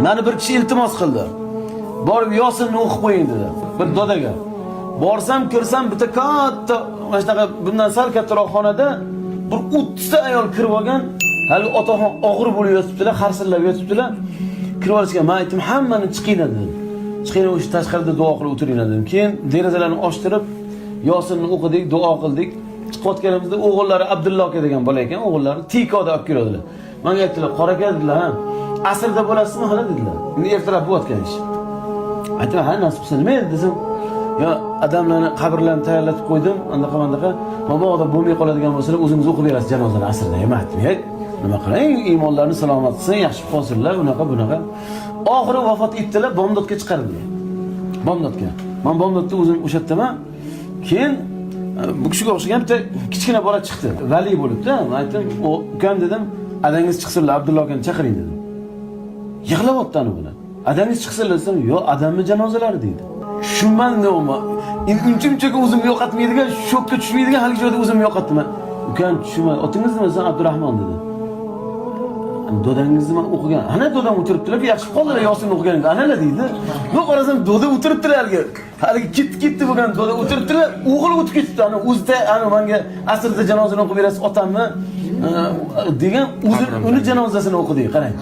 Mani bir kishi iltimos qildi. Borib Yosinni o'qib qo'ying dedi. Bir dodaga. Borsam, kirsam, bitta katta, mana shunaqa, bundan sal kattaroq xonada bir 30 ta ayol kirib olgan. Hali otaxon og'ir bo'lib yotibdilar, harsillab yotibdilar. Kirib olishgan. Men aytdim, hammani chiqinglar dedim. Chiqinglar, o'sha tashqarida duo qilib o'tiringlar dedim. Keyin derazalarni ochtirib, Yosinni o'qidik, duo qildik. Chiqayotganimizda o'g'illari Abdulla aka degan bola ekan, o'g'illari Tikoda olib keladilar. Menga aytdilar, "Qora aka", dedilar, "ha, asrda bo'lasizmi hali?" dedilar. Endi ertalab bo'layotgan ish. Aytdim, "Ha, nasib qilsa, nima edi?" desam, "Yo, odamlarni qabrlarini tayyorlatib qo'ydim, anaqa bunaqa. Mabodo bo'lmay qoladigan bo'lsalar, o'zingiz o'qib berasiz janozani asrda." Ham aytdim, "Hey, nima qiling, iymonlarini salomat qilsin, yaxshi qolsinlar, unaqa bunaqa." Oxiri vafot etdilar, bomdodga chiqardilar. Bomdodga. Men bomdodda o'zim o'sha yerdaman. Keyin bu kishiga o'xshagan bitta kichkina bola chiqdi. Vali bo'libdi. Men aytdim, "O, ukam", dedim, "Adangiz chiqsinlar, Abdulla akani chaqiring", dedim. Yig'layapti ana bular. "Adangiz chiqsinlar" desam, "Yo'q, adamni janozalari", deydi. Tushunmadim nima. Endi uncha munchaga o'zimni yo'qotmaydigan, shokka tushmaydigan haligi joyda o'zimni yo'qotdim. "Ukam, tushunmadi. Otingiz nima?" desam, "Abdurahmon", dedi. "Dodangizni man o'qigan. Ana dodam o'tiribdilar, yaxshi qoldilar Yosinni o'qiganida. Analar", deydi. Bu qarasam, doda o'tiribdilar haligi. Haligi ketdi ketdi bo'lgan doda o'tiribdilar, o'g'li o'tib ketibdi. Ana o'zida ana menga asrda janozani o'qib berasiz otamni degan, o'zi uni janozasini o'qidik, qarang.